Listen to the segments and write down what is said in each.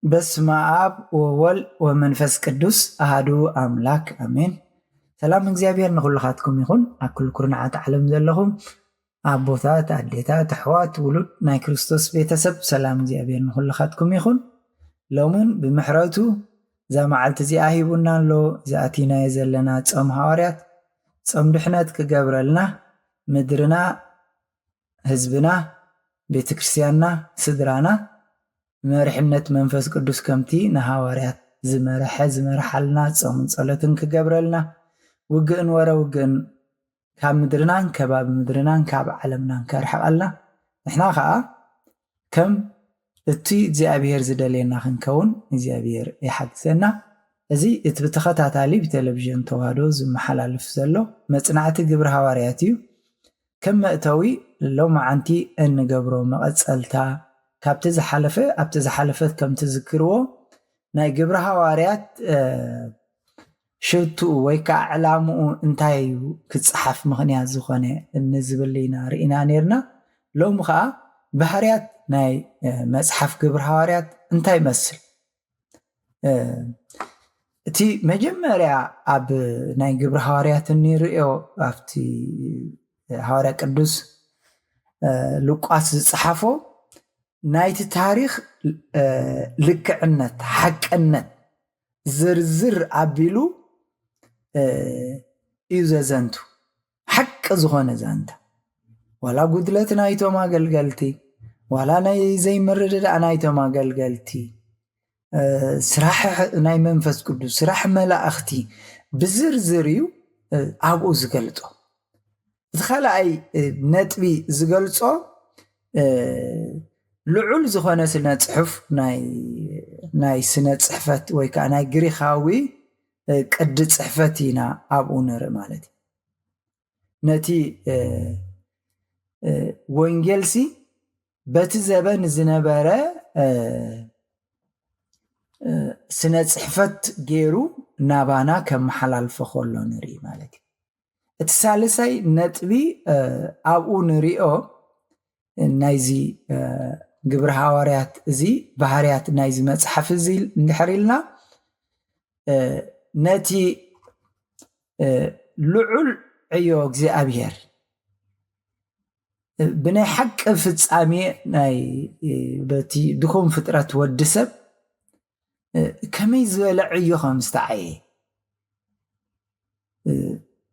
በስመ አብ ወወልድ ወመንፈስ ቅዱስ አሐዱ አምላክ አሜን። ሰላም እግዚኣብሔር ንኹልኻትኩም ይኹን። ኣብ ኩሉ ኩርናዓት ዓለም ዘለኹም ኣቦታት፣ ኣዴታት፣ ኣሕዋት፣ ውሉድ ናይ ክርስቶስ ቤተሰብ፣ ሰላም እግዚኣብሔር ንኹልኻትኩም ይኹን። ሎምን ብምሕረቱ እዛ መዓልቲ እዚኣ ሂቡና ኣሎ። እዛ ኣቲናዮ ዘለና ጾም ሃዋርያት፣ ጾም ድሕነት ክገብረልና፣ ምድርና፣ ህዝብና፣ ቤተክርስትያንና፣ ስድራና፣ መሪሕነት መንፈስ ቅዱስ ከምቲ ንሃዋርያት ዝመርሐ፣ ዝመርሓልና፣ ጾምን ጸሎትን ክገብረልና፣ ውግእን ወረ ውግእን ካብ ምድርናን ከባቢ ምድርናን ካብ ዓለምናን ከርሕቐልና፣ ንሕና ኸኣ ከም እቲ እግዚኣብሔር ዝደልየና ክንከውን እግዚኣብሔር ይሓግዘና። እዚ እቲ ብተኸታታሊ ብቴሌቪዥን ተዋህዶ ዝመሓላልፍ ዘሎ መጽናዕቲ ግብሪ ሃዋርያት እዩ። ከም መእተዊ ሎማዓንቲ እንገብሮ መቐጸልታ ካብቲ ዝሓለፈ፣ ኣብቲ ዝሓለፈት ከም ትዝክርዎ ናይ ግብሪ ሃዋርያት፣ እ፣ ሽትኡ ወይ ከዓ ዕላምኡ እንታይ እዩ ክጸሓፍ ምኽንያት ዝኾነ ንዝብል ኢና ርኢና ነርና። ሎሚ ከዓ ባህርያት ናይ፣ እ፣ መጽሓፍ ግብሪ ሃዋርያት እንታይ ይመስል? እ፣ እቲ መጀመርያ ኣብ ናይ ግብሪ ሃዋርያት እንሪኦ ኣብቲ ሃዋርያ ቅዱስ፣ እ፣ ሉቃስ ዝጸሓፎ ናይቲ ታሪኽ፣ እ፣ ልክዕነት፣ ሓቅነት ዝርዝር ኣቢሉ፣ እ፣ እዩ ዘዘንቱ። ሓቂ ዝኾነ ዛንታ። ዋላ ጉድለት ናይቶም ኣገልገልቲ፣ ዋላ ናይ ዘይምርድዳእ ናይቶም ኣገልገልቲ፣ እ፣ ስራሕ ናይ መንፈስ ቅዱስ፣ ስራሕ መላእኽቲ ብዝርዝር እዩ፣ እ፣ ኣብኡ ዝገልጾ። እቲ ካልኣይ፣ እ፣ ነጥቢ ዝገልጾ፣ እ፣ ልዑል ዝኾነ ስነ ጽሑፍ ናይ፣ ናይ ስነ ጽሕፈት ወይ ከዓ ናይ ግሪኻዊ፣ እ፣ ቅዲ ጽሕፈት ኢና ኣብኡ ንርኢ ማለት እዩ። ነቲ፣ እ፣ እ፣ ወንጌልሲ በቲ ዘበን ዝነበረ፣ እ፣ እ፣ ስነ ጽሕፈት ገይሩ ናባና ከመሓላልፎ ከሎ ንርኢ ማለት እዩ። እቲ ሳልሳይ ነጥቢ፣ እ፣ ኣብኡ ንሪኦ ናይዚ፣ እ፣ ግብሪ ሃዋርያት እዚ ባህርያት ናይዚ መጽሓፍ እዚ እንድሕር ኢልና፣ እ፣ ነቲ፣ እ፣ ልዑል ዕዮ እግዚኣብሔር፣ እ፣ ብናይ ሓቂ ፍጻሜ ናይ፣ እ፣ በቲ ድኹም ፍጥረት ወዲ ሰብ፣ እ፣ ከመይ ዝበለ ዕዮ ከም ዝተዓየ፣ እ፣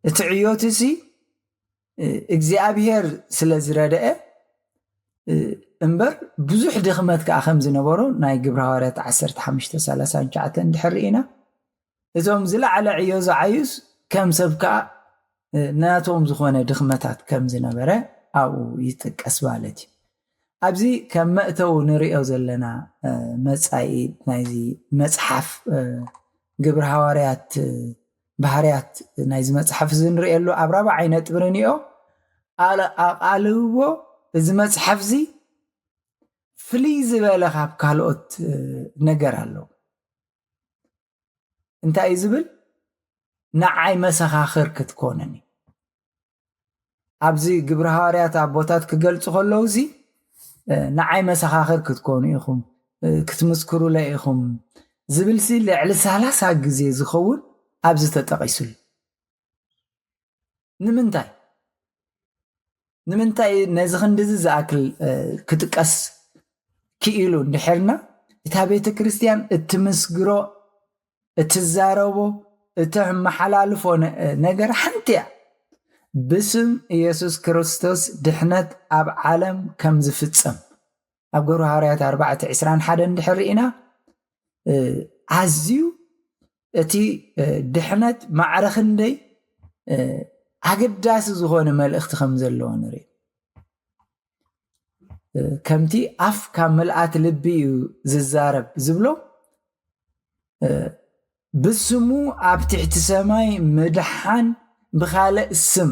እቲ ዕዮት እዚ፣ እ፣ እግዚኣብሔር ስለ ዝረድአ፣ እ፣ እምበር ብዙሕ ድኽመት ከኣ ከም ዝነበሮ ናይ ግብረ ሃዋርያት ዓሰርተ ሓሙሽተ ሰላሳ ትሽዓተ እንድሕር ርኢና፣ እቶም ዝለዓለ ዕዮ ዝዓዩስ ከም ሰብ ከኣ፣ እ፣ ናቶም ዝኾነ ድኽመታት ከም ዝነበረ ኣብኡ ይጥቀስ ማለት እዩ። ኣብዚ ከም መእተዊ ንርእዮ ዘለና፣ እ፣ መጻኢ ናይዚ መጽሓፍ፣ እ፣ ግብረ ሃዋርያት፣ እ፣ ባህርያት ናይዚ መጽሓፍ እዚ ንርእየሉ ኣብ ራብዓይ ነጥቢ ንንኦ ኣለ-፣ ኣቓልቦ እዚ መጽሓፍ እዚ ፍልይ ዝበለ ካብ ካልኦት፣ እ፣ ነገር ኣለዎ። እንታይ እዩ ዝብል? ንዓይ መሰኻኽር ክትኮኑኒ። ኣብዚ ግብረ ሃዋርያት ኣቦታት ክገልጹ ከለዉ እዚ፣ እ፣ ንዓይ መሰኻኽር ክትኮኑ ኢኹም፣ እ፣ ክትምስክሩለይ ኢኹም ዝብልሲ ልዕሊ ሰላሳ ግዜ ዝኸውን ኣብዚ ተጠቒሱሉ። ንምንታይ? ንምንታይ ነዚ ክንድዚ ዝኣክል፣ እ፣ ክጥቀስ ክኢሉ እንድሕርና፣ እታ ቤተ ክርስቲያን እትምስግሮ፣ እትዛረቦ፣ እተመሓላልፎ ነ-፣ ነገር ሓንቲ እያ። ብስም ኢየሱስ ክርስቶስ ድሕነት ኣብ ዓለም ከም ዝፍጸም። ኣብ ግብረ ሃዋርያት ኣርባዕተ ዕስራን ሓደን እንድሕር ርኢና ኣዝዩ እቲ ድሕነት ማዕረ ክንደይ ኣገዳሲ ዝኾነ መልእኽቲ ከም ዘለዎ ንርኢ። ከምቲ ኣፍ ካብ ምልኣት ልቢ እዩ ዝዛረብ ዝብሎ፣ ብስሙ ኣብ ትሕቲ ሰማይ ምድሓን ብኻልእ ስም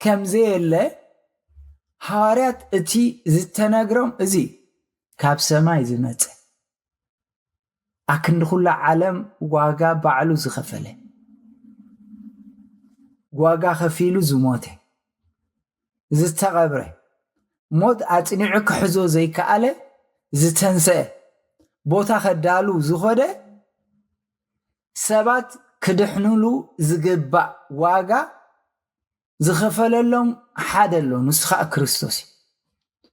ከም ዘየለ ሃዋርያት እቲ ዝተነግሮም እዚ ካብ ሰማይ ዝመጸ ኣክንዲ ኩላ ዓለም ዋጋ ባዕሉ ዝኸፈለ ዋጋ ከፊሉ ዝሞተ ዝተቐብረ ሞት ኣጽኒዑ ክሕዞ ዘይከኣለ ዝተንሰአ ቦታ ከዳሉ ዝኸደ ሰባት ክድሕኑሉ ዝግባእ ዋጋ ዝኸፈለሎም ሓደ ኣሎ፣ ንሱ ከዓ ክርስቶስ እዩ።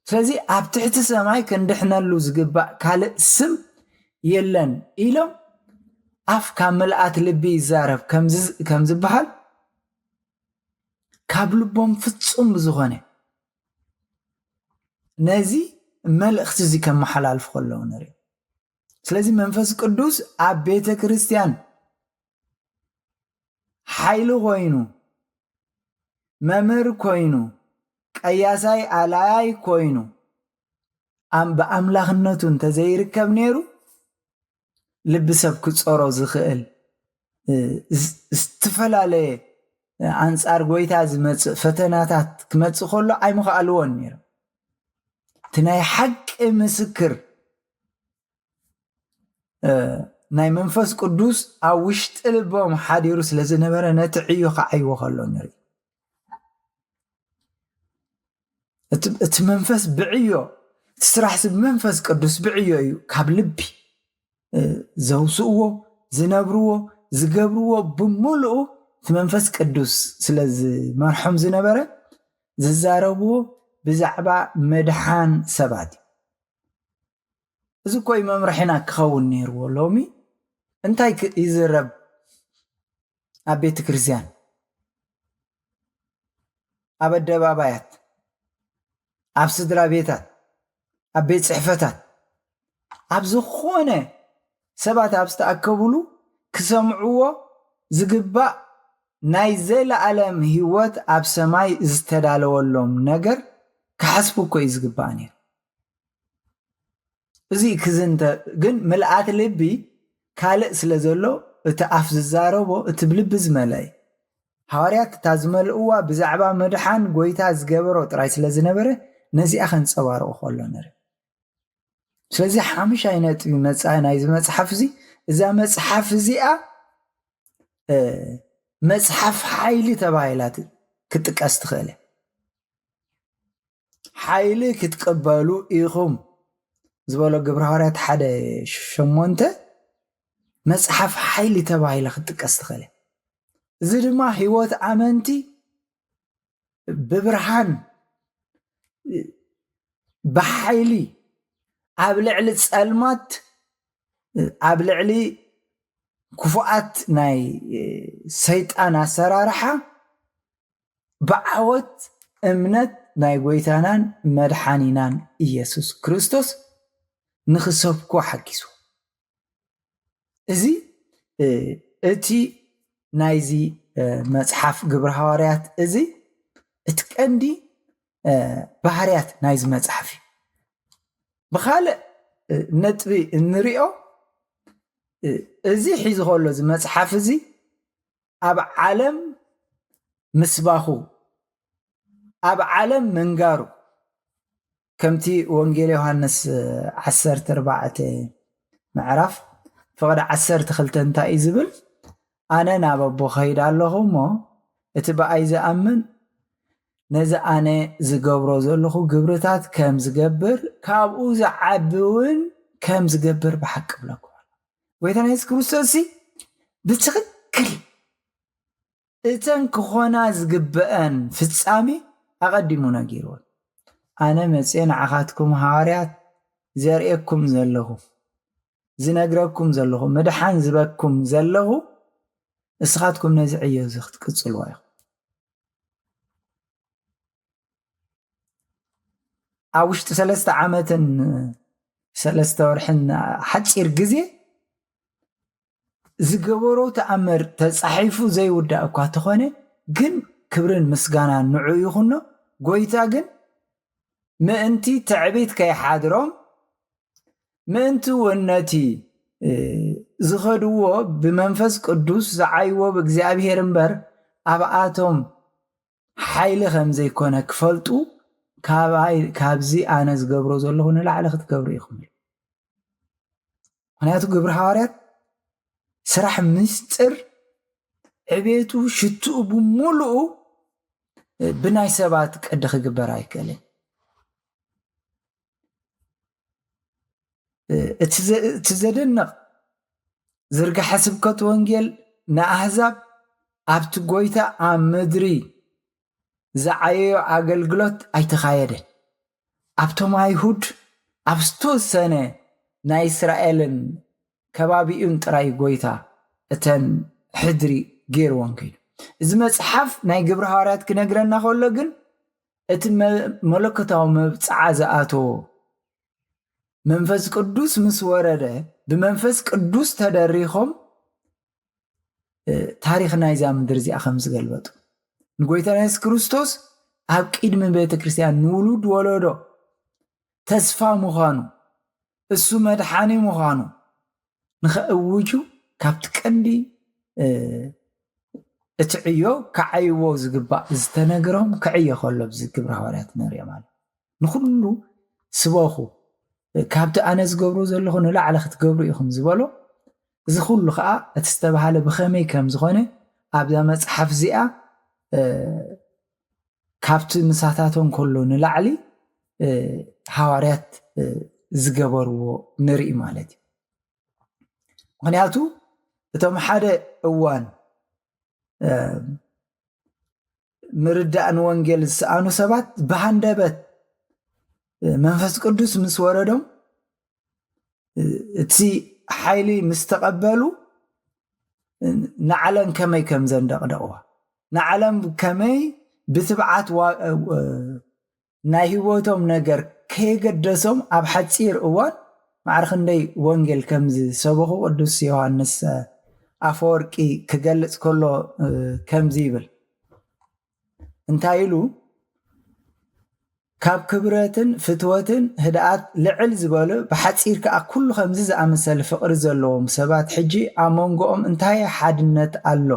ስለዚ ኣብ ትሕቲ ሰማይ ክንድሕነሉ ዝግባእ ካልእ ስም የለን ኢሎም ኣፍ ካብ ምልኣት ልቢ ይዛረብ ከም ዝበሃል ካብ ልቦም ፍጹም ብዝኾነ ነዚ መልእኽቲ እዚ ከመሓላልፉ ከለዉ ንርኢ። ስለዚ መንፈስ ቅዱስ ኣብ ቤተ ክርስቲያን ሓይሊ ኮይኑ መምህር ኮይኑ ቀያሳይ ኣላያይ ኮይኑ ብኣምላኽነቱ እንተዘይርከብ ነይሩ ልቢ ሰብ ክፀሮ ዝኽእል ዝተፈላለየ ኣንፃር ጎይታ ዝመፅእ ፈተናታት ክመፅእ ከሎ ኣይምኽኣልዎን ነይሩ። እቲ ናይ ሓቂ ምስክር ናይ መንፈስ ቅዱስ ኣብ ውሽጢ ልቦም ሓዲሩ ስለ ዝነበረ ነቲ ዕዮ ክዓይዎ ከሎ ንርኢ። እቲ መንፈስ ብዕዮ እቲ ስራሕ እዚ መንፈስ ቅዱስ ብዕዮ እዩ ካብ ልቢ ዘውስእዎ ዝነብርዎ ዝገብርዎ ብምልኡ እቲ መንፈስ ቅዱስ ስለ ዝመርሖም ዝነበረ ዝዛረብዎ ብዛዕባ ምድሓን ሰባት እዩ። እዚ እኮ እዩ መምርሒና ክኸውን ነይርዎ። ሎሚ እንታይ ይዝረብ ኣብ ቤተ ክርስቲያን፣ ኣብ ኣደባባያት፣ ኣብ ስድራ ቤታት፣ ኣብ ቤት ፅሕፈታት፣ ኣብ ዝኾነ ሰባት ኣብ ዝተኣከብሉ ክሰምዕዎ ዝግባእ ናይ ዘለኣለም ህይወት ኣብ ሰማይ ዝተዳለወሎም ነገር ክሓስቡ እኮ እዩ ዝግባእ ነይሩ። እዚ ክዝንተ ግን ምልኣት ልቢ ካልእ ስለ ዘሎ እቲ ኣፍ ዝዛረቦ እቲ ብልቢ ዝመልአ እዩ። ሃዋርያት እታ ዝመልእዋ ብዛዕባ ምድሓን ጎይታ ዝገበሮ ጥራይ ስለ ዝነበረ ነዚኣ ከንጸባርቑ ከሎ ንርኢ። ስለዚ ሓሙሻይ ነጥቢ መጻኢ ናይዚ መጽሓፍ እዚ እዛ መጽሓፍ እዚኣ መጽሓፍ ሓይሊ ተባሂላ ክትጥቀስ ትኽእል እያ። ሓይሊ ክትቅበሉ ኢኹም ዝበሎ ግብረ ሃዋርያት ሓደ ሸሞንተ መጽሓፍ ሓይሊ ተባሂላ ክትጥቀስ ትኽእል እያ። እዚ ድማ ህይወት ኣመንቲ ብብርሃን ብሓይሊ ኣብ ልዕሊ ጸልማት ኣብ ልዕሊ ክፉኣት ናይ ሰይጣን ኣሰራርሓ ብዓወት እምነት ናይ ጎይታናን መድሓኒናን ኢየሱስ ክርስቶስ ንኽሰብኮ ሓጊዙ። እዚ እቲ ናይዚ መፅሓፍ ግብረ ሃዋርያት እዚ እቲ ቀንዲ ባህርያት ናይዚ መፅሓፍ እዩ። ብኻልእ ነጥቢ እንሪኦ እዚ ሒዙ ከሎ እዚ መፅሓፍ እዚ ኣብ ዓለም ምስባኹ ኣብ ዓለም ምንጋሩ ከምቲ ወንጌል ዮሃንስ ዓሰርተ ኣርባዕተ ምዕራፍ ፍቕዲ ዓሰርተ ክልተ እንታይ እዩ ዝብል? ኣነ ናብ ኣቦ ኸይድ ኣለኹ እሞ እቲ ብኣይ ዝኣምን ነዚ ኣነ ዝገብሮ ዘለኹ ግብርታት ከም ዝገብር ካብኡ ዝዓቢ እውን ከም ዝገብር ብሓቂ ብለኩም። ጎይታና የሱስ ክርስቶስ ብትኽክል እተን ክኾና ዝግብአን ፍጻሜ ኣቐዲሙ ነጊርዎ። ኣነ መጽኤ ንዓኻትኩም ሃዋርያት ዘርእየኩም ዘለኹ ዝነግረኩም ዘለኹ ምድሓን ዝበኩም ዘለኹ እስኻትኩም ነዚ ዕዮ እዚ ክትቅጽልዎ ኢኹም። ኣብ ውሽጢ ሰለስተ ዓመትን ሰለስተ ወርሕን ሓፂር ግዜ ዝገበሮ ተኣምር ተፃሒፉ ዘይውዳእ እኳ ተኾነ፣ ግን ክብርን ምስጋናን ንዑ ይኹኖ። ጎይታ ግን ምእንቲ ትዕቢት ከይሓድሮም፣ ምእንቲ እውን ነቲ ዝኸድዎ ብመንፈስ ቅዱስ ዝዓይዎ ብእግዚኣብሔር እምበር ኣብኣቶም ሓይሊ ከም ዘይኮነ ክፈልጡ፣ ካብዚ ኣነ ዝገብሮ ዘለኹ ንላዕሊ ክትገብሩ ኢኹም። ምክንያቱ ግብሪ ሃዋርያት ስራሕ ምስጢር ዕቤቱ ሽትኡ ብምሉኡ ብናይ ሰባት ቅዲ ክግበር ኣይክእልን። እቲ ዘደንቕ ዝርግሐ ስብከት ወንጌል ንኣህዛብ ኣብቲ ጎይታ ኣብ ምድሪ ዝዓየዮ ኣገልግሎት ኣይተኻየደን። ኣብቶም ኣይሁድ ኣብ ዝተወሰነ ናይ እስራኤልን ከባቢኡን ጥራይ ጎይታ እተን ሕድሪ ገይርዎን ከይዱ። እዚ መጽሓፍ ናይ ግብሪ ሃዋርያት ክነግረና ከሎ ግን እቲ መለኮታዊ መብጽዓ ዝኣተዎ መንፈስ ቅዱስ ምስ ወረደ ብመንፈስ ቅዱስ ተደሪኾም ታሪኽ ናይዛ ምድሪ እዚኣ ከም ዝገልበጡ፣ ንጎይታና የሱስ ክርስቶስ ኣብ ቅድሚ ቤተ ክርስቲያን ንውሉድ ወለዶ ተስፋ ምዃኑ፣ እሱ መድሓኒ ምዃኑ ንኸእውጁ ካብቲ ቀንዲ እቲ ዕዮ ክዓይዎ ዝግባእ ዝተነግሮም ክዕዮ ከሎ ኣብዚ ግብሪ ሃዋርያት ንሪኦ ማለት ንኹሉ ስበኹ ካብቲ ኣነ ዝገብሮ ዘለኹ ንላዕሊ ክትገብሩ ኢኹም ዝበሎ። እዚ ኩሉ ከዓ እቲ ዝተባሃለ ብኸመይ ከም ዝኾነ ኣብዛ መፅሓፍ እዚኣ ካብቲ ምሳታቶም ከሎ ንላዕሊ ሃዋርያት ዝገበርዎ ንርኢ ማለት እዩ። ምክንያቱ እቶም ሓደ እዋን ምርዳእ ንወንጌል ዝሰኣኑ ሰባት ብሃንደበት መንፈስ ቅዱስ ምስ ወረዶም እቲ ሓይሊ ምስ ተቐበሉ ንዓለም ከመይ ከም ዘንደቕደቕዋ፣ ንዓለም ከመይ ብትብዓት ናይ ህይወቶም ነገር ከየገደሶም ኣብ ሓፂር እዋን ማዕረ ክንደይ ወንጌል ከም ዝሰበኹ ቅዱስ ዮሃንስ ኣፈወርቂ ክገልፅ ከሎ ከምዚ ይብል። እንታይ ኢሉ? ካብ ክብረትን ፍትወትን ህድኣት ልዕል ዝበሉ ብሓጺር ከኣ ኩሉ ከምዚ ዝኣመሰለ ፍቕሪ ዘለዎም ሰባት ሕጂ ኣብ መንጎኦም እንታይ ሓድነት ኣሎ?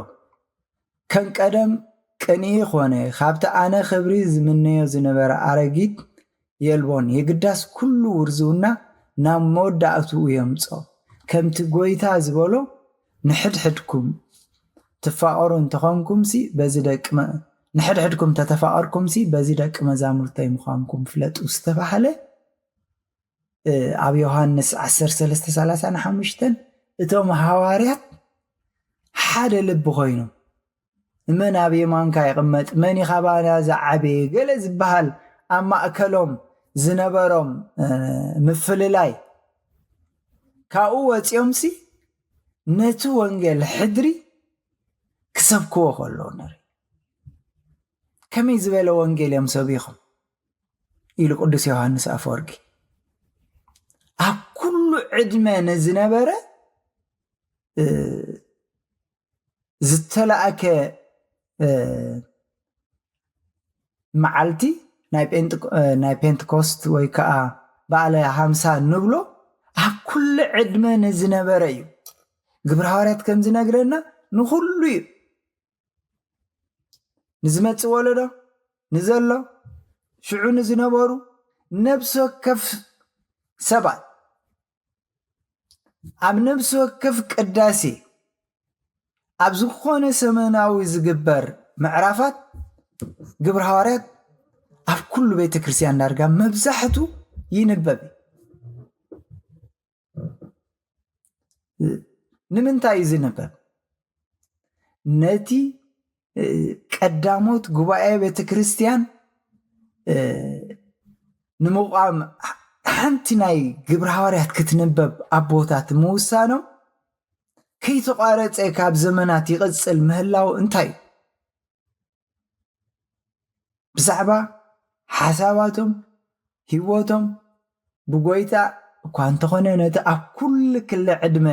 ከም ቀደም ቅንኢ ኾነ ካብቲ ኣነ ክብሪ ዝምነዮ ዝነበረ ኣረጊት የልቦን። የግዳስ ኩሉ ውርዝውና ናብ መወዳእትኡ የምጾ። ከምቲ ጐይታ ዝበሎ ንሕድሕድኩም ትፋቐሩ እንተኾንኩምሲ በዚ ደቂ መ-፣ ንሕድሕድኩም ተተፋቐርኩምሲ በዚ ደቂ መዛሙርተይ ምዃንኩም ፍለጡ ዝተባህለ፣ እ፣ ኣብ ዮሃንስ ዓሰርተ ሰለስተ ሰላሳ ሓሙሽተ እቶም ሃዋርያት ሓደ ልቢ ኮይኖም፣ መን ኣብ የማንካ ይቕመጥ፣ መን እዩ ካባና ዝዓበየ ገለ ዝበሃል ኣብ ማእከሎም ዝነበሮም፣ እ፣ ምፍልላይ ካብኡ ወፂኦምሲ ነቲ ወንጌል ሕድሪ ክሰብክዎ ከለዉ ንርኢ። ከመይ ዝበለ ወንጌል እዮም ሰቢኹም? ኢሉ ቅዱስ ዮሃንስ ኣፈወርቂ። ኣብ ኩሉ ዕድመ ንዝነበረ፣ እ፣ ዝተላእከ፣ እ፣ መዓልቲ ናይ ጴንጥ-፣ እ፣ ናይ ፔንትኮስት ወይ ከዓ በዓለ ሃምሳ ንብሎ ኣብ ኩሉ ዕድመ ንዝነበረ እዩ። ግብረ ሃዋርያት ከም ዝነግረና ንኹሉ እዩ። ንዝመጽእ ወለዶ፣ ንዘሎ፣ ሽዑ ንዝነበሩ ነብሲ ወከፍ ሰባት ኣብ ነብሲ ወከፍ ቅዳሴ ኣብ ዝኾነ ሰሙናዊ ዝግበር ምዕራፋት ግብረ ሃዋርያት ኣብ ኩሉ ቤተ ክርስቲያን ዳርጋ መብዛሕቱ ይንበብ። ንምንታይ እዩ ዝንበብ? ነቲ፣ እ፣ ቀዳሞት ጉባኤ ቤተ ክርስቲያን፣ እ፣ ንምቋም ሓንቲ ናይ ግብረ ሃዋርያት ክትንበብ ኣቦታት ምውሳኖም ከይተቋረጸ ካብ ዘመናት ይቕጽል ምህላው እንታይ እዩ? ብዛዕባ ሓሳባቶም፣ ህይወቶም ብጎይታ እኳ እንተኾነ፣ ነቲ ኣብ ኩሉ ክሊ ዕድመ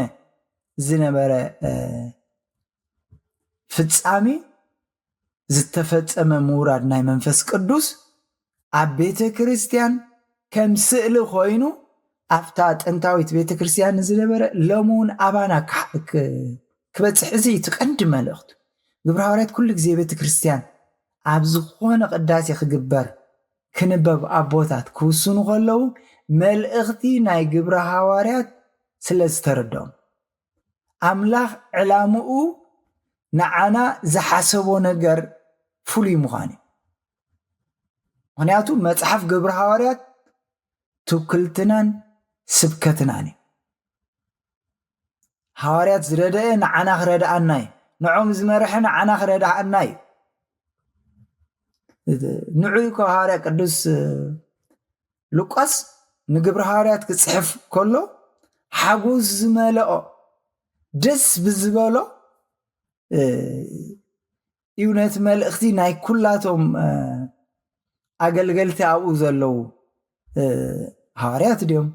ዝነበረ ፍጻሜ ዝተፈጸመ ምውራድ ናይ መንፈስ ቅዱስ ኣብ ቤተ ክርስቲያን ከም ስእሊ ኮይኑ ኣብታ ጥንታዊት ቤተ ክርስቲያን ዝነበረ ሎሚ እውን ኣባና ክበጽሕ፣ እዚ እቲ ቀንዲ መልእኽቱ። ግብረ ሃዋርያት ኩሉ ግዜ ቤተ ክርስቲያን ኣብ ዝኾነ ቅዳሴ ክግበር ክንበብ ኣቦታት ክውስኑ ከለዉ መልእኽቲ ናይ ግብረ ሃዋርያት ስለ ዝተረድኦም፣ ኣምላኽ ዕላምኡ ንዓና ዝሓሰቦ ነገር ፍሉይ ምዃኑ እዩ። ምኽንያቱ መጽሓፍ ግብረ ሃዋርያት ትውክልትናን ስብከትናን እዩ። ሃዋርያት ዝረደአ ንዓና ክረድኣና እዩ። ንዖም ዝመርሐ ንዓና ክረድኣና እዩ። ንዑ እኮ ሃዋርያ ቅዱስ ሉቃስ ንግብረ ሃዋርያት ክጽሕፍ ከሎ ሓጎስ ዝመልኦ ደስ ብዝበሎ እዩ ነቲ መልእኽቲ ናይ ኩላቶም ኣገልገልቲ ኣብኡ ዘለዉ ሃዋርያት ድዮም፣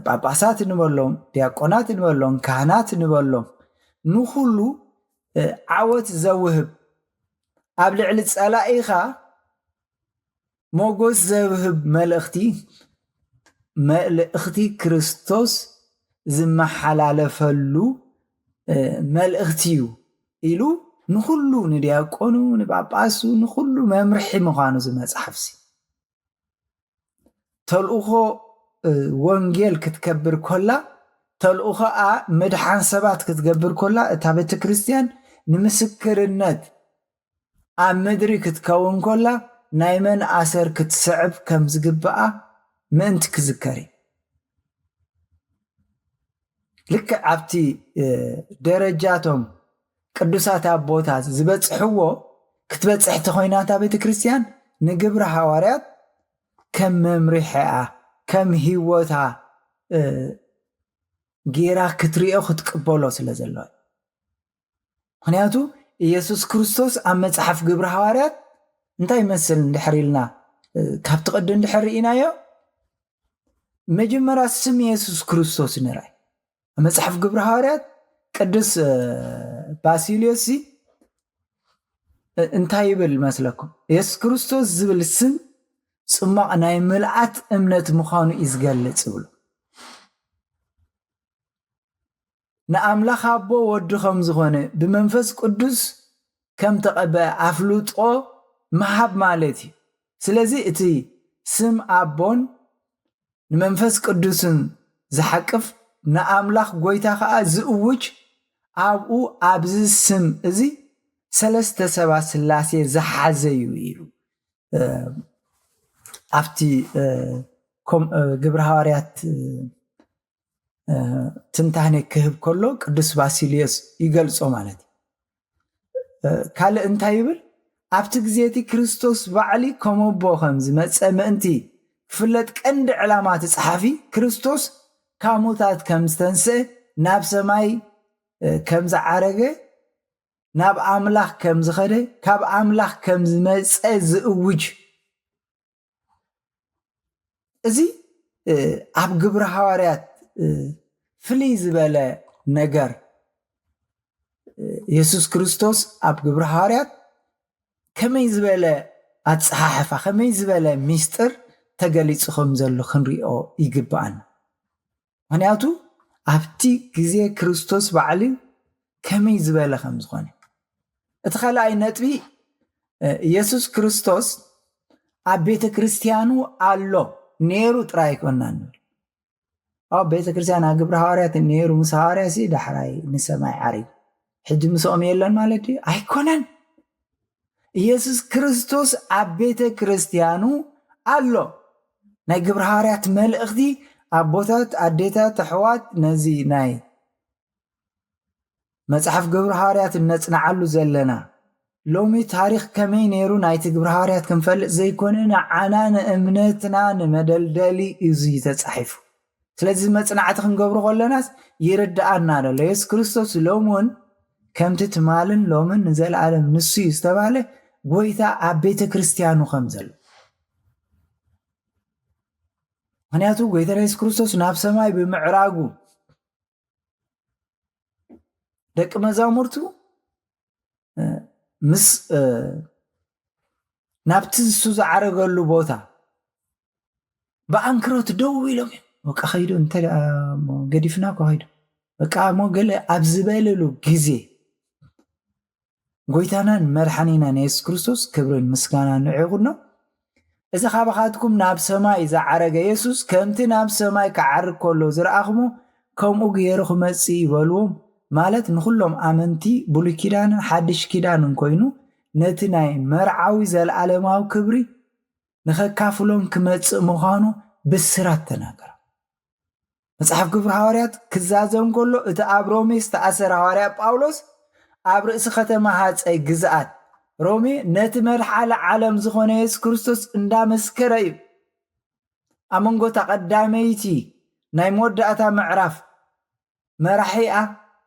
ጳጳሳት ንበሎም፣ ዲያቆናት ንበሎም፣ ካህናት ንበሎም፣ ንኹሉ ዓወት ዘውህብ፣ ኣብ ልዕሊ ጸላኢኻ ሞጎስ ዘውህብ መልእኽቲ፣ መልእኽቲ ክርስቶስ ዝመሓላለፈሉ መልእኽቲ እዩ ኢሉ ንኹሉ፣ ንዲያቆኑ፣ ንጳጳሱ፣ ንኹሉ መምርሒ ምዃኑ እዚ መጽሓፍሲ። ተልእኾ ወንጌል ክትከብር ኮላ፣ ተልእኾኣ ምድሓን ሰባት ክትገብር ኮላ፣ እታ ቤተ ክርስቲያን ንምስክርነት ኣብ ምድሪ ክትከውን ኮላ ናይ መን ኣሰር ክትስዕብ ከም ዝግብኣ ምእንቲ ክዝከር እዩ። ልክዕ ኣብቲ ደረጃቶም ቅዱሳት ኣቦታት ዝበጽሕዎ ክትበጽሕ ተኾይናታ ቤተ ክርስቲያን ንግብረ ሃዋርያት ከም መምርሒኣ ከም ህይወታ ጌራ ክትሪኦ ክትቅበሎ ስለ ዘለዎ። ምኽንያቱ ኢየሱስ ክርስቶስ ኣብ መጽሓፍ ግብረ ሃዋርያት እንታይ ይመስል እንድሕር ኢልና፣ ካብቲ ቅዲ እንድሕር ርኢናዮ፣ መጀመርያ ስም ኢየሱስ ክርስቶስ ንርኣይ። ኣብ መጽሓፍ ግብረ ሃዋርያት ቅዱስ ባሲልዮስ እንታይ ይብል መስለኩም? ኢየሱስ ክርስቶስ ዝብል ስም ጽማቕ ናይ ምልኣት እምነት ምዃኑ እዩ ዝገልጽ ይብሉ። ንኣምላኽ ኣቦ ወዲ ከም ዝኾነ ብመንፈስ ቅዱስ ከም ተቐበ ኣፍልጦ ምሃብ ማለት እዩ። ስለዚ እቲ ስም ኣቦን ንመንፈስ ቅዱስን ዝሓቅፍ ንኣምላኽ ጎይታ ኸኣ ዝእውጅ ኣብኡ ኣብዚ ስም እዚ ሰለስተ ሰባ ስላሴ ዝሓዘ እዩ ኢሉ ኣብቲ ግብረ ሃዋርያት ትንታኔ ክህብ ከሎ ቅዱስ ባሲልዮስ ይገልጾ ማለት እዩ። ካልእ እንታይ ይብል? ኣብቲ ግዜ እቲ ክርስቶስ ባዕሊ ከም ኣቦ ከም ዝመጸ ምእንቲ ክፍለጥ ቀንዲ ዕላማ እቲ ጸሓፊ ክርስቶስ ካብ ሙታት ከም ዝተንስአ፣ ናብ ሰማይ ከም ዝዓረገ፣ ናብ ኣምላኽ ከም ዝኸደ፣ ካብ ኣምላኽ ከም ዝመጸ ዝእውጅ እዚ ኣብ ግብረ ሃዋርያት ፍልይ ዝበለ ነገር የሱስ ክርስቶስ ኣብ ግብረ ሃዋርያት ከመይ ዝበለ ኣጸሓሕፋ ከመይ ዝበለ ሚስጥር ተገሊጹ ከም ዘሎ ክንሪኦ ይግብኣና። ምኽንያቱ ኣብቲ ግዜ ክርስቶስ ባዕሉ ከመይ ዝበለ ከም ዝኾነ። እቲ ካልኣይ ነጥቢ የሱስ ክርስቶስ ኣብ ቤተ ክርስቲያኑ ኣሎ ነይሩ ጥራይ ኣይኮና ንብል። ኣብ ቤተ ክርስቲያን ኣብ ግብረ ሃዋርያት ነይሩ ምስ ሃዋርያ ሲ ዳሕራይ ንሰማይ ዓሪጉ ሕጂ ምስኦም የለን ማለት ድዩ? ኣይኮነን። ኢየሱስ ክርስቶስ ኣብ ቤተ ክርስቲያኑ ኣሎ። ናይ ግብረ ሃዋርያት መልእኽቲ ኣቦታት፣ ኣዴታት፣ ኣሕዋት ነዚ ናይ መጽሓፍ ግብረ ሃዋርያት እነጽንዓሉ ዘለና ሎሚ ታሪኽ ከመይ ነይሩ ናይቲ ግብረ ሃዋርያት ክንፈልጥ ዘይኮነ ንዓና ንእምነትና ንመደልደሊ እዩ ተጻሒፉ። ስለዚ መጽናዕቲ ክንገብሮ ከለናስ ይርድኣና ኣሎ። የሱስ ክርስቶስ ሎም እውን ከምቲ ትማልን ሎምን ንዘለኣለም ንሱ እዩ ዝተባህለ ጎይታ ኣብ ቤተ ክርስቲያኑ ከም ዘሎ። ምክንያቱ ጎይታና የሱስ ክርስቶስ ናብ ሰማይ ብምዕራጉ ደቂ መዛሙርቱ ምስ ናብቲ ንሱ ዝዓረገሉ ቦታ ብኣንክሮት ደው ኢሎም እዮም። በቃ ከይዱ እንተ ገዲፍና እኮ ከይዱ በቃ እሞ ገለ ኣብ ዝበለሉ ግዜ ጎይታናን መድሓኒናን የሱስ ክርስቶስ ክብርን ምስጋና ንዑ ይኹኖ። እዚ ካባኻትኩም ናብ ሰማይ ዝዓረገ የሱስ ከምቲ ናብ ሰማይ ክዓርግ ከሎ ዝረኣኽሞ ከምኡ ገይሩ ክመጽእ እዩ በልዎም። ማለት ንኹሎም ኣመንቲ ብሉይ ኪዳንን ሓድሽ ኪዳንን ኮይኑ ነቲ ናይ መርዓዊ ዘለኣለማዊ ክብሪ ንኸካፍሎም ክመጽእ ምዃኑ ብስራት ተናገረ። መጽሓፍ ግብሪ ሃዋርያት ክዛዘም ከሎ እቲ ኣብ ሮሜ ዝተኣሰረ ሃዋርያ ጳውሎስ ኣብ ርእሲ ከተማ ሃጸይ ግዝኣት ሮሜ ነቲ መድሓኒ ዓለም ዝኾነ የሱስ ክርስቶስ እንዳመስከረ እዩ። ኣብ መንጎ እታ ቀዳመይቲ ናይ መወዳእታ ምዕራፍ መራሒኣ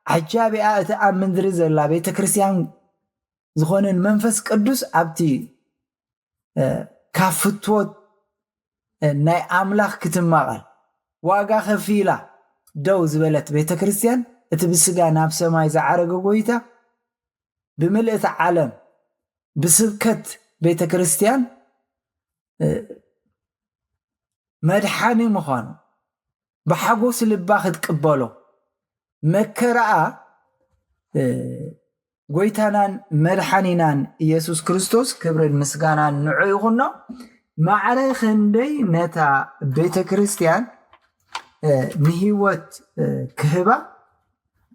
ዓጃቢኣ እቲ ኣብ ምድሪ ዘላ ቤተ ክርስቲያን ዝኾነ ንመንፈስ ቅዱስ ኣብቲ ካብ ፍትወት ናይ ኣምላኽ ክትማቐል ዋጋ ከፊላ ደው ዝበለት ቤተ ክርስቲያን እቲ ብስጋ ናብ ሰማይ ዝዓረገ ጎይታ ብምልእቲ ዓለም ብስብከት ቤተ ክርስቲያን መድሓኒ ምዃኑ ብሓጎስ ልባ ክትቅበሎ መከራኣ ጎይታናን መድሓኒናን ኢየሱስ ክርስቶስ ክብርን ምስጋናን ንዑ ይኹኖ። ማዕረ ክንደይ ነታ ቤተ ክርስቲያን ንህይወት ክህባ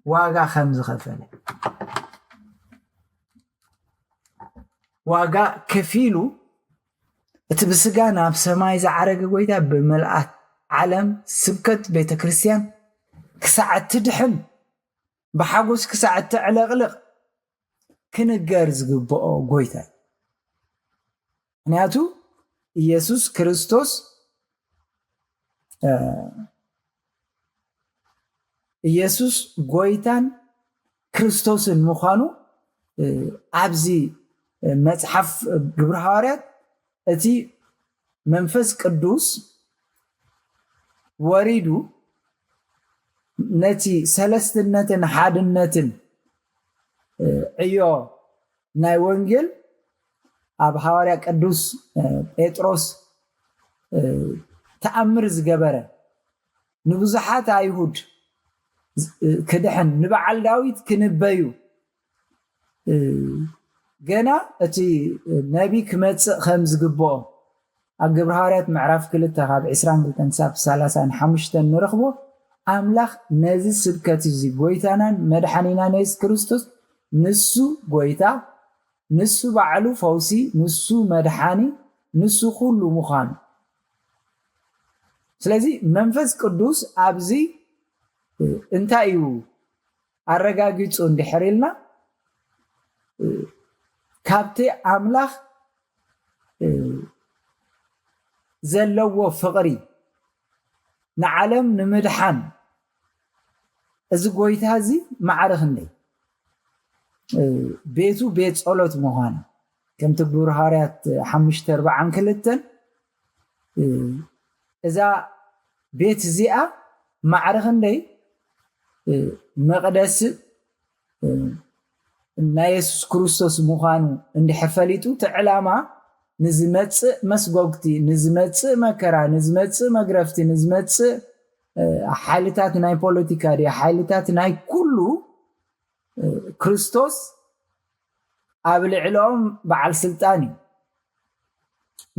ዋጋ ከም ዝኸፈለ ዋጋ ከፊሉ እቲ ብስጋ ናብ ሰማይ ዝዓረገ ጎይታ ብምልኣት ዓለም ስብከት ቤተ ክርስቲያን ክሳዕ እትድሕን ብሓጎስ ክሳዕ እተዕለቕልቕ ክንገር ዝግብኦ ጎይታ እዩ። ምክንያቱ ኢየሱስ ክርስቶስ ኢየሱስ ጎይታን ክርስቶስን ምዃኑ ኣብዚ መፅሓፍ ግብሪ ሃዋርያት እቲ መንፈስ ቅዱስ ወሪዱ ነቲ ሰለስትነትን ሓድነትን ዕዮ ናይ ወንጌል ኣብ ሃዋርያ ቅዱስ ጴጥሮስ ተኣምር ዝገበረ ንብዙሓት ኣይሁድ ክድሕን ንበዓል ዳዊት ክንበዩ ገና እቲ ነቢ ክመፅእ ከም ዝግብኦ ኣብ ግብሪ ሃዋርያት ምዕራፍ ክልተ ካብ ዕስራን ክልተን ክሳብ ሰላሳን ሓሙሽተን ንረኽቦ። ኣምላኽ ነዚ ስብከት እዚ ጎይታናን መድሓኒናን የሱስ ክርስቶስ ንሱ ጎይታ፣ ንሱ ባዕሉ ፈውሲ፣ ንሱ መድሓኒ፣ ንሱ ኩሉ ምዃኑ። ስለዚ መንፈስ ቅዱስ ኣብዚ እንታይ እዩ ኣረጋጊጹ እንድሕር ኢልና ካብቲ ኣምላኽ ዘለዎ ፍቕሪ ንዓለም ንምድሓን እዚ ጎይታ እዚ ማዕረ ክንደይ ቤቱ ቤት ጸሎት ምዃኑ ከምቲ ግብሪ ሃዋርያት ሓሙሽተ ኣርባዓን ክልተን እዛ ቤት እዚኣ ማዕረ ክንደይ መቕደስ ናይ የሱስ ክርስቶስ ምዃኑ እንድሕር ፈሊጡ እቲ ዕላማ ንዝመጽእ መስጎግቲ፣ ንዝመጽእ መከራ፣ ንዝመጽእ መግረፍቲ፣ ንዝመጽእ ሓይልታት ናይ ፖለቲካ ድያ ሓይልታት ናይ ኩሉ ክርስቶስ ኣብ ልዕሊኦም በዓል ስልጣን እዩ።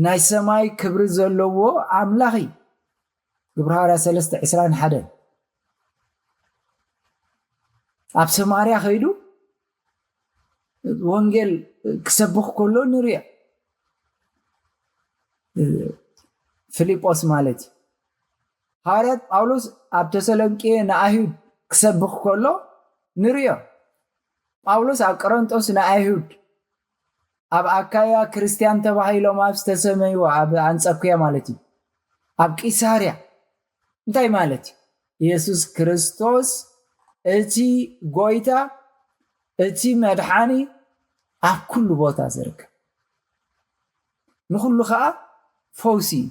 ናይ ሰማይ ክብሪ ዘለዎ ኣምላኽ እዩ። ግብሪ ሃዋርያ ሰለስተ ዕስራን ሓደን ኣብ ሰማርያ ከይዱ ወንጌል ክሰብኽ ከሎ ንሪኦ። ፊልጶስ ማለት እዩ። ሃዋርያት ጳውሎስ ኣብ ተሰሎንቄ ንኣይሁድ ክሰብኽ ከሎ ንሪኦ። ጳውሎስ ኣብ ቆሮንጦስ ንኣይሁድ፣ ኣብ ኣካያ ክርስትያን ተባሂሎም ኣብ ዝተሰመይዎ ኣብ ኣንጸኩያ ማለት እዩ፣ ኣብ ቂሳርያ እንታይ ማለት እዩ? ኢየሱስ ክርስቶስ እቲ ጎይታ እቲ መድሓኒ ኣብ ኩሉ ቦታ ዝርከብ ንኹሉ ከዓ ፈውሲ እዩ።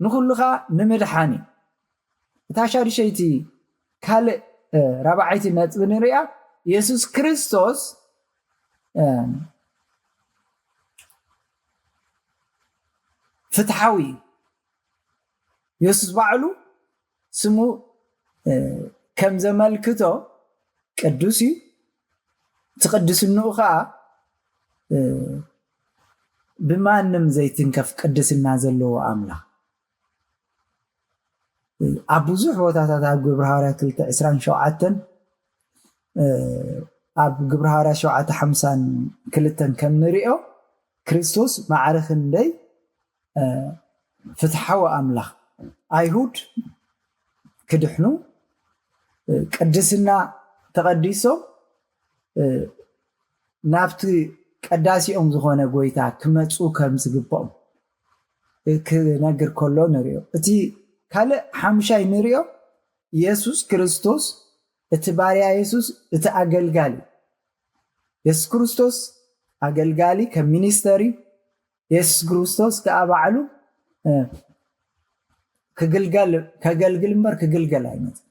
ንኹሉ ኸኣ ንምድሓን እዩ። እታ ሻድሸይቲ ካልእ ራብዓይቲ ነጥቢ ንሪኣ። የሱስ ክርስቶስ ፍትሓዊ እዩ። የሱስ ባዕሉ ስሙ ከም ዘመልክቶ ቅዱስ እዩ። እቲ ቅድስንኡ ኸኣ ብማንም ዘይትንከፍ ቅድስና ዘለዎ ኣምላኽ። ኣብ ብዙሕ ቦታታት ኣብ ግብሪ ሃዋርያ ክልተ ዕስራን ሸውዓተን ኣብ ግብሪ ሃዋርያ ሸውዓተ ሓምሳን ክልተን ከም ንሪኦ ክርስቶስ ማዕረ ክንደይ ፍትሓዊ ኣምላኽ። ኣይሁድ ክድሕኑ ቅድስና ተቐዲሶም ናብቲ ቀዳሲኦም ዝኾነ ጎይታ ክመፁ ከም ዝግብኦም ክነግር ከሎ ንሪኦ። እቲ ካልእ ሓምሻይ ንሪኦ የሱስ ክርስቶስ እቲ ባርያ የሱስ እቲ ኣገልጋሊ የሱስ ክርስቶስ ኣገልጋሊ ከም ሚኒስተር እዩ። የሱስ ክርስቶስ ከዓ ባዕሉ ክግልገል ከገልግል እምበር ክግልገል ኣይመፅን።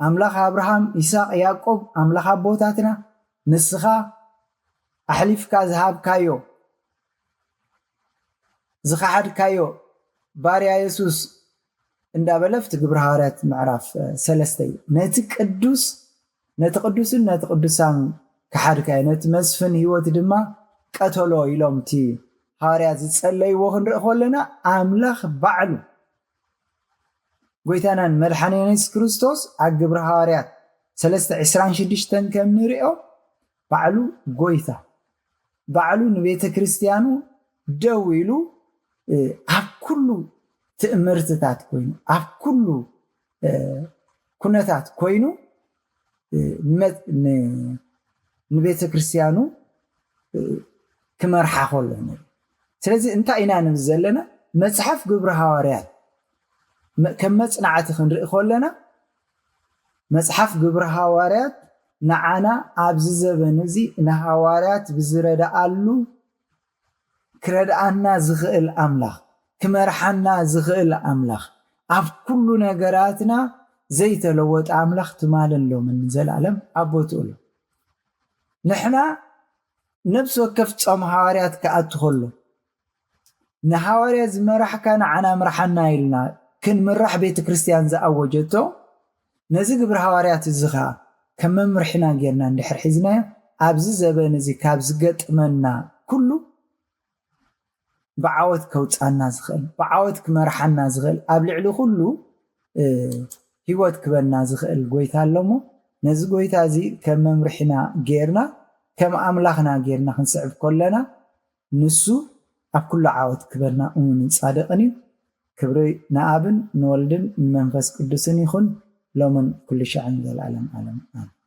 ኣምላኽ ኣብርሃም፣ ይስሐቅ፣ ያዕቆብ ኣምላኽ ኣቦታትና ንስኻ ኣሕሊፍካ ዝሃብካዮ ዝኸሓድካዮ ባርያ የሱስ እንዳበለ ኣብቲ ግብሪ ሃዋርያት ምዕራፍ ሰለስተ እዩ ነቲ ቅዱስ ነቲ ቅዱስን ነቲ ቅዱሳን ከሓድካዮ ነቲ መስፍን ህይወት ድማ ቀተሎ ኢሎም እቲ ሃዋርያት ዝጸለይዎ ክንርኢ ከለና ኣምላኽ ባዕሉ ጎይታናን መድሓኒና የሱስ ክርስቶስ ኣብ ግብሪ ሃዋርያት ሰለስተ ዕስራን ሽዱሽተን ከም ንሪኦ ባዕሉ ጎይታ ባዕሉ ንቤተ ክርስትያኑ ደው ኢሉ ኣብ ኩሉ ትእምርትታት ኮይኑ ኣብ ኩሉ ኩነታት ኮይኑ ንቤተ ክርስትያኑ ክመርሓ ከሎ ስለዚ እንታይ ኢና ንብል ዘለና መፅሓፍ ግብሪ ሃዋርያት ከም መፅናዕቲ ክንርኢ ከለና መፅሓፍ ግብሪ ሃዋርያት ንዓና ኣብዚ ዘበን እዚ ንሃዋርያት ብዝረድኣሉ ክረድኣና ዝኽእል ኣምላኽ ክመርሓና ዝኽእል ኣምላኽ ኣብ ኩሉ ነገራትና ዘይተለወጠ ኣምላኽ ትማልን ሎምን ንዘለኣለም ኣብ ቦትኡ ኣሎ። ንሕና ነብሲ ወከፍ ጾም ሃዋርያት ክኣቱ ከሎ ንሃዋርያ ዝመራሕካ ንዓና ምርሓና ኢልና ክንምራሕ ቤተ ክርስትያን ዝኣወጀቶ ነዚ ግብሪ ሃዋርያት እዚ ኸዓ ከም መምርሒና ጌርና እንድሕር ሒዝናዮ ኣብዚ ዘበን እዚ ካብ ዝገጥመና ኩሉ ብዓወት ከውፃና ዝኽእል ብዓወት ክመርሓና ዝኽእል ኣብ ልዕሊ ኩሉ ህይወት ክበና ዝኽእል ጎይታ ኣሎ እሞ ነዚ ጎይታ እዚ ከም መምርሒና ጌርና ከም ኣምላኽና ጌርና ክንስዕብ ከለና ንሱ ኣብ ኩሉ ዓወት ክበና እሙንን ጻድቕን እዩ። ክብሪ ንኣብን ንወልድን ንመንፈስ ቅዱስን ይኹን ሎምን ኩሉ ሻዕን ዘለዓለም ዓለም ኣሜን።